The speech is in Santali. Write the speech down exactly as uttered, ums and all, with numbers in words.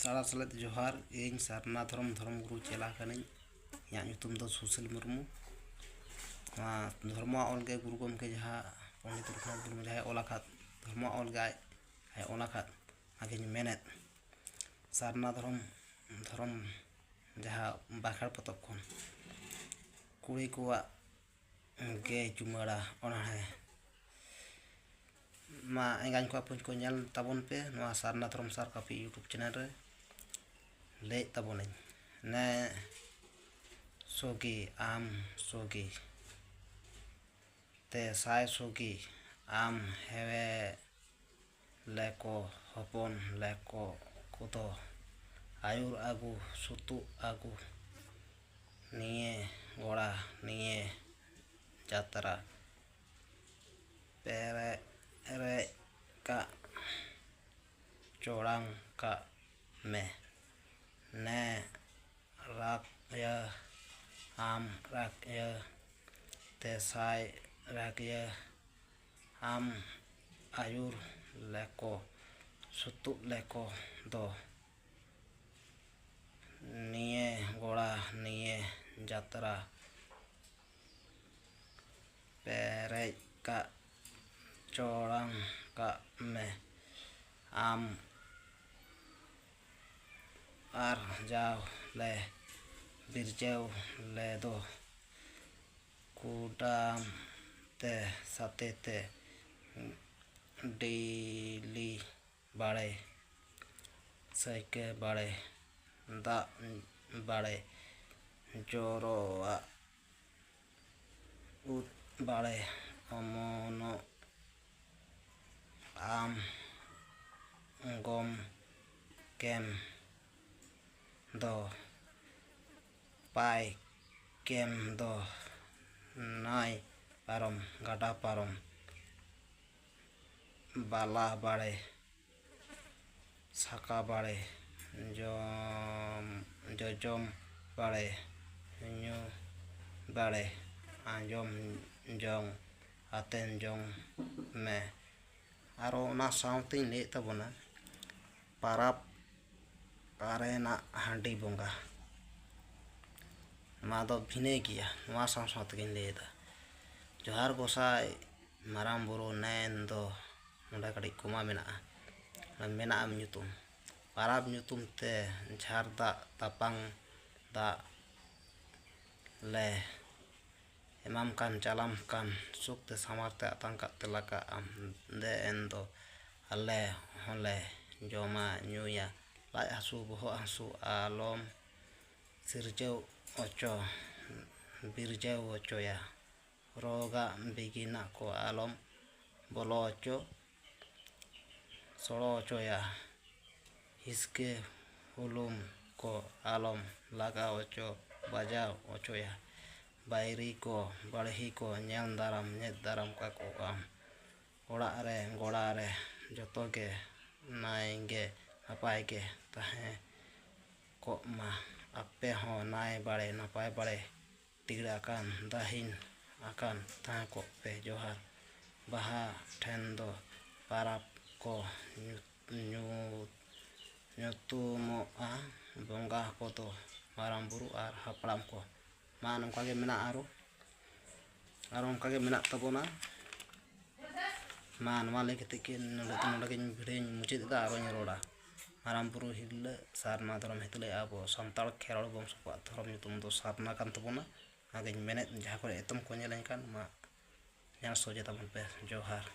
ᱥᱟᱲᱟ ᱥᱮᱞᱮᱫ ᱡᱚᱦᱟᱨ᱾ ᱤᱧ ᱥᱟᱨᱱᱟ ᱫᱷᱚᱨᱚᱢ ᱫᱷᱚᱨᱚᱢ ᱜᱩᱨᱩ ᱪᱮᱞᱟ ᱠᱟᱹᱱᱟᱹᱧ᱾ ᱤᱧᱟᱹᱜ ᱧᱩᱛᱩᱢ ᱫᱚ ᱥᱩᱥᱤᱞ ᱢᱩᱨᱢᱩ᱾ ᱱᱚᱣᱟ ᱫᱷᱚᱨᱢᱚᱣᱟᱜ ᱚᱞ ᱜᱮ ᱜᱩᱨᱩ ᱜᱚᱢᱠᱮ ᱡᱟᱦᱟᱸ ᱯᱚᱱᱰᱤᱛ ᱨᱚᱜᱷᱩᱱᱟᱛᱷ ᱢᱩᱨᱢᱩ ᱡᱟᱦᱟᱸᱭ ᱚᱞ ᱟᱠᱟᱫ, ᱫᱷᱚᱨᱢᱚᱣᱟᱜ ᱚᱞ ᱜᱮ ᱟᱡ ᱟᱡ ᱚᱞ ᱟᱠᱟᱫ, ᱚᱱᱟᱜᱤᱧ ᱢᱮᱱᱮᱫ᱾ ᱥᱟᱨᱱᱟ ᱫᱷᱚᱨᱚᱢ ᱫᱷᱚᱨᱚᱢ ᱡᱟᱦᱟᱸ ᱵᱟᱠᱷᱮᱲ ᱯᱚᱛᱚᱵ ᱠᱷᱚᱱ ᱠᱩᱲᱤ ᱠᱚᱣᱟᱜ ᱜᱮ ᱪᱩᱢᱟᱹᱲᱟ ᱚᱱᱚᱬᱦᱮ᱾ ᱢᱟ ᱮᱸᱜᱟᱧ ᱠᱚ ᱟᱯᱚᱧ ᱠᱚ, ᱧᱮᱞ ᱛᱟᱵᱚᱱ ᱯᱮ ᱱᱚᱣᱟ ᱥᱟᱨᱱᱟ ᱫᱷᱚᱨᱚᱢ ᱥᱟᱨ ᱠᱟᱹᱯᱤ YouTube channel ᱨᱮ᱾ ᱞᱟᱹᱭᱮᱫ ᱛᱟᱵᱚᱱᱟᱹᱧ ᱱᱮ ᱥᱚᱜᱤ ᱟᱢ ᱥᱚᱜᱤ ᱛᱮ ᱥᱟᱭ ᱥᱚᱜᱤ ᱟᱢ ᱦᱮᱣᱮ ᱞᱮᱠᱚ ᱦᱚᱯᱚᱱ ᱞᱮᱠᱚ ᱠᱚᱫᱚ ᱟᱹᱭᱩᱨ ᱟᱹᱜᱩ ᱥᱩᱛᱩᱜ ᱟᱹᱜᱩ ᱱᱤᱭᱮ ᱜᱚᱲᱟ ᱱᱤᱭᱮ ᱡᱟᱛᱨᱟ ᱯᱮᱨᱮᱡ ᱠᱟᱜ ᱪᱚᱲᱟᱝ ᱠᱟᱜ ᱢᱮ᱾ ᱱᱮ ᱨᱟᱜᱽᱭᱟᱹ ᱟᱢ ᱨᱟᱜᱽᱭᱟᱹ ᱛᱮᱥᱟᱭ ᱨᱟᱜᱽᱭᱟᱹ ᱟᱢ ᱟᱹᱭᱩᱨ ᱞᱮᱠᱚ ᱥᱩᱛᱩᱜ ᱞᱮᱠᱚ ᱫᱚ ᱱᱤᱭᱮ ᱜᱚᱲᱟ ᱱᱤᱭᱮ ᱡᱟᱛᱨᱟ ᱯᱮᱨᱮᱡ ᱠᱟᱜ ᱪᱚᱲᱟᱝ ᱠᱟᱜ ᱢᱮ᱾ ᱟᱢ ᱟᱨ ᱡᱟᱣ ᱞᱮ ᱵᱤᱨᱡᱟᱹᱣ ᱞᱮᱫᱚ ᱠᱩᱰᱟᱢ ᱛᱮ ᱥᱟᱛᱮ ᱛᱮ ᱰᱤᱞᱤ ᱵᱟᱲᱮ ᱥᱟᱹᱭᱠᱟᱹ ᱵᱟᱲᱮ ᱫᱟᱜ ᱵᱟᱲᱮ ᱡᱚᱨᱚᱣᱟᱜ ᱩᱫ ᱵᱟᱲᱮ ᱚᱢᱚᱱᱚᱜ ᱟᱢ ᱜᱚᱢ ᱠᱮᱢ ᱫᱚ ᱯᱟᱭ ᱠᱮᱢ ᱫᱚ ᱱᱟᱹᱭ ᱯᱟᱨᱚᱢ ᱜᱟᱰᱟ ᱯᱟᱨᱚᱢ ᱵᱟᱞᱟ ᱵᱟᱲᱮ ᱥᱟᱠᱟ ᱵᱟᱲᱮ ᱡᱚᱢ ᱡᱚᱡᱚᱢ ᱵᱟᱲᱮ ᱧᱩ ᱵᱟᱲᱮ ᱟᱸᱡᱚᱢ ᱡᱚᱝ ᱟᱛᱮᱱ ᱡᱚᱝ ᱢᱮ᱾ ᱟᱨᱚ ᱚᱱᱟ ᱥᱟᱶᱛᱮᱧ ᱞᱟᱹᱭᱮᱫ ᱛᱟᱵᱚᱱᱟ ᱯᱟᱨᱟᱵᱽ ᱯᱟᱨᱮᱱᱟᱜ ᱦᱟᱺᱰᱤ ᱵᱚᱸᱜᱟ᱾ ᱱᱚᱣᱟ ᱫᱚ ᱵᱷᱤᱱᱟᱹ ᱜᱮᱭᱟ᱾ ᱱᱚᱣᱟ ᱥᱟᱶ ᱥᱟᱶ ᱛᱮᱜᱮᱧ ᱞᱟᱹᱭᱮᱫᱟ, ᱡᱚᱦᱟᱨ ᱜᱚᱸᱥᱟᱭ ᱢᱟᱨᱟᱝ ᱵᱩᱨᱩ ᱱᱮᱱ ᱫᱚ ᱱᱚᱰᱮ ᱠᱟᱹᱴᱤᱡ ᱠᱚᱢᱟ ᱢᱮᱱᱟᱜᱼᱟ, ᱚᱱᱟ ᱢᱮᱱᱟᱜᱼᱟ ᱧᱩᱛᱩᱢ᱾ ᱯᱟᱨᱟᱵᱽ ᱧᱩᱛᱩᱢ ᱛᱮ ᱡᱷᱟᱨ ᱫᱟᱜ ᱛᱟᱯᱟᱝ ᱫᱟᱜ ᱞᱮ ᱮᱢᱟᱢ ᱠᱟᱱ ᱪᱟᱞᱟᱢ ᱠᱟᱱ, ᱥᱩᱠ ᱛᱮ ᱥᱟᱶᱟᱨ ᱛᱮ ᱟᱛᱟᱝ ᱠᱟᱜ ᱛᱮᱞᱟ ᱠᱟᱜ ᱟᱢ᱾ ᱫᱮ ᱮᱱ ᱫᱚ ᱟᱞᱮ ᱦᱚᱸᱞᱮ ᱡᱚᱢᱟ ᱧᱩᱭᱟ, ᱞᱟᱡ ᱦᱟᱹᱥᱩ ᱵᱚᱦᱚᱜ ᱦᱟᱹᱥᱩ ᱟᱞᱚᱢ ᱥᱤᱨᱡᱟᱹᱣ ᱚᱪᱚ ᱵᱤᱨᱡᱟᱹᱣ ᱚᱪᱚᱭᱟ᱾ ᱨᱳᱜᱟᱜ ᱵᱤᱜᱤᱱᱟᱜ ᱠᱚ ᱟᱞᱚᱢ ᱵᱚᱞᱚ ᱚᱪᱚ ᱥᱚᱲᱚ ᱚᱪᱚᱭᱟ᱾ ᱦᱤᱥᱠᱟᱹ ᱦᱩᱞᱩᱢ ᱠᱚ ᱟᱞᱚᱢ ᱞᱟᱜᱟᱣ ᱚᱪᱚ ᱵᱟᱡᱟᱣ ᱚᱪᱚᱭᱟ᱾ ᱵᱟᱹᱭᱨᱤ ᱠᱚ ᱵᱟᱹᱲᱦᱤ ᱠᱚ ᱧᱮᱞ ᱫᱟᱨᱟᱢ ᱧᱮᱫ ᱫᱟᱨᱟᱢ ᱠᱟᱠᱚ ᱟᱢ᱾ ᱚᱲᱟᱜ ᱨᱮ ᱜᱚᱲᱟ ᱨᱮ ᱡᱚᱛᱚ ᱜᱮ ᱱᱟᱭ ᱜᱮ ᱱᱟᱯᱟᱭ ᱜᱮ ᱛᱟᱦᱮᱸ ᱠᱚᱜ ᱢᱟ᱾ ᱟᱯᱮ ᱦᱚᱸ ᱱᱟᱭ ᱵᱟᱲᱮ ᱱᱟᱯᱟᱭ ᱵᱟᱲᱮ ᱴᱤᱲ ᱟᱠᱟᱱ ᱫᱟᱹᱦᱤᱱ ᱟᱠᱟᱱ ᱛᱟᱦᱮᱸ ᱠᱚᱜ ᱯᱮ᱾ ᱡᱚᱦᱟᱨ᱾ ᱵᱟᱦᱟ ᱴᱷᱮᱱ ᱫᱚ ᱯᱟᱨᱟᱵᱽ ᱠᱚ ᱧᱩ- ᱧᱩ- ᱧᱩᱛᱩᱢᱚᱜᱼᱟ ᱵᱚᱸᱜᱟ ᱠᱚᱫᱚ ᱢᱟᱨᱟᱝ ᱵᱩᱨᱩ ᱟᱨ ᱦᱟᱯᱲᱟᱢ ᱠᱚ᱾ ᱢᱟ ᱱᱚᱝᱠᱟ ᱜᱮ ᱢᱮᱱᱟᱜᱼᱟ, ᱟᱨᱚ ᱟᱨᱚ ᱚᱱᱠᱟ ᱜᱮ ᱢᱮᱱᱟᱜ ᱛᱟᱵᱚᱱᱟ᱾ ᱢᱟ ᱱᱚᱣᱟ ᱞᱟᱹᱭ ᱠᱟᱛᱮ ᱜᱮ ᱱᱚᱰᱮ ᱱᱚᱰᱮ ᱜᱮᱧ ᱵᱷᱤᱰᱤᱭᱳᱧ ᱢᱩᱪᱟᱹᱫ ᱮᱫᱟ᱾ ᱟᱨᱚᱧ ᱨᱚᱲᱟ, ᱢᱟᱨᱟᱝ ᱵᱩᱨᱩ ᱦᱤᱨᱞᱟᱹ ᱥᱟᱨᱱᱟ ᱫᱷᱚᱨᱚᱢ ᱦᱤᱛᱞᱟᱹᱭ ᱟᱵᱚ ᱥᱟᱱᱛᱟᱲ ᱠᱷᱮᱨᱣᱟᱲ ᱵᱚᱝᱥᱚ ᱠᱚᱣᱟᱜ ᱫᱷᱚᱨᱚᱢ ᱧᱩᱛᱩᱢ ᱫᱚ ᱥᱟᱨᱱᱟ ᱠᱟᱱ ᱛᱟᱵᱚᱱᱟ᱾ ᱚᱱᱟᱜᱤᱧ ᱢᱮᱱᱮᱫ, ᱡᱟᱦᱟᱸ ᱠᱚᱨᱮ ᱮᱛᱚᱢ ᱠᱚ ᱧᱮᱞᱟᱹᱧ ᱠᱟᱱ, ᱢᱟ ᱧᱮᱞ ᱥᱚᱡᱷᱮ ᱛᱟᱵᱚᱱ ᱯᱮ᱾ ᱡᱚᱦᱟᱨ᱾